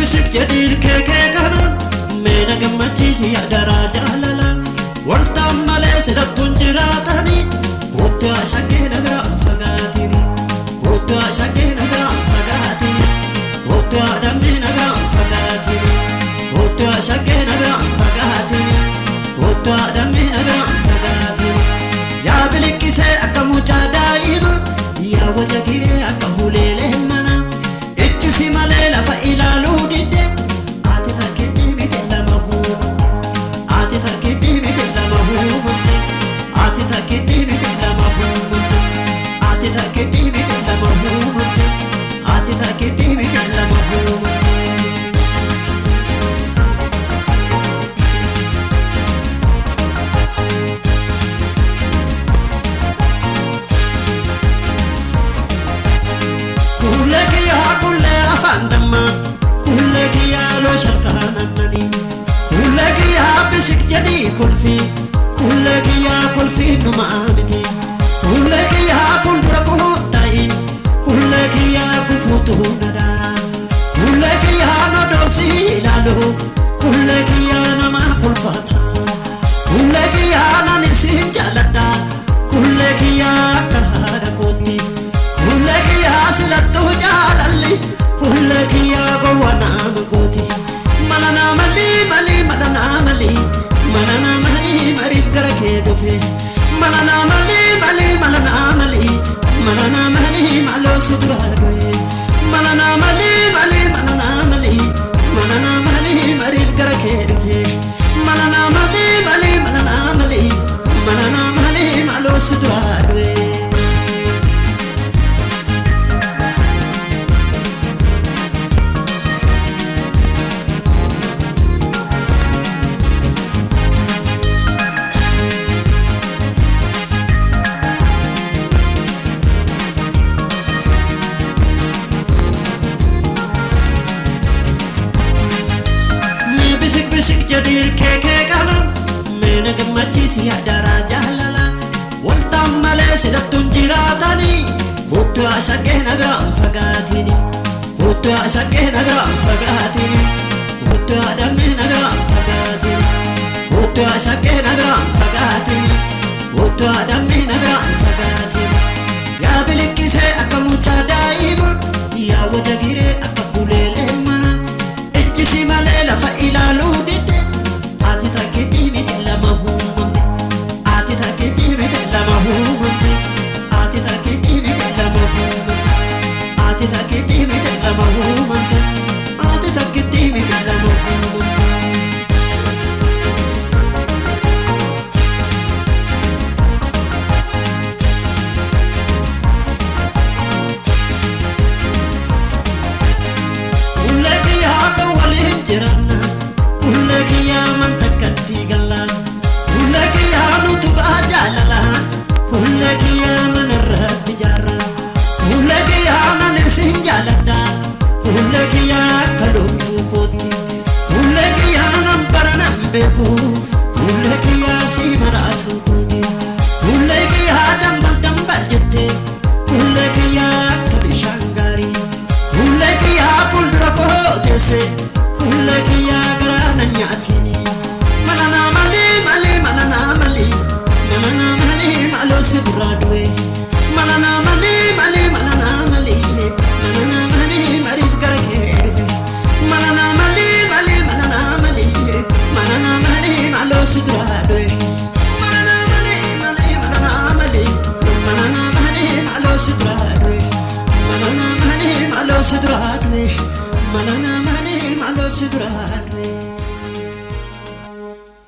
bisik jedhiir keekee kanaan meena gammachiisi yaadaraa jaalala waltaan malee sidattuun jiraatanii kootu shaggee na biraan fagaatini kootu shaggee na biraan fagaatini kootu dammi na biraan fagaatini kootu shaggee na biraan fagaatini kootu dammi na biraan fagaatini yaa bilikkisee akka mucaa daa'ima yaa waja giree akka huleelee mana ijjisi malee lafa ilaaluu didde ati takkitti miti lama huubatte ati takkitti miti lama huubatte ati takkitti miti lama huubatte ati takkitti miti lama huubatte ati takkitti miti lama huubatte. Kulle kiyyaa kulle afaan dammaa kulle kiyyaa loo shalkaanannanii kulle kiyyaa bisik jedhii kolfii kulle kiyyaa kolfii numaa miti kulle kiyyaa fuuldura koo ta'i kulle kiyyaa gufuutu nadaa kulle kiyyaa na doomsii ilaalu kulle kiyyaa nama kolfata kulle kiyyaa nani siin jaaladha kulle kiyyaa akka haadha kootti. Kulle kiyyaa silattuu jaalalli kulle kiyyaa gowwa nama gooti mala naa malii malii mala naa malii mala naa malii mariif gara kee dhufe mala naa malii malii mala naa malii mala naa malii maaloo si duraa du'e mala naa malii malii mala naa malii mala naa malii mariif gara kee dhufe mala naa malii malii mala naa malii mala naa malii maaloo si duraa du'e. Bisik bisik jedhiir keekee kana meena gammachiisi yaadaraa jaalala waltaan malee sidattuun jiraatanii kootu shaggee na biraan fagaatini kootu shaggee na biraan fagaatini kootu dammi na biraan fagaatini kootu shaggee na biraan fagaatini kootu dammi na biraan fagaatini.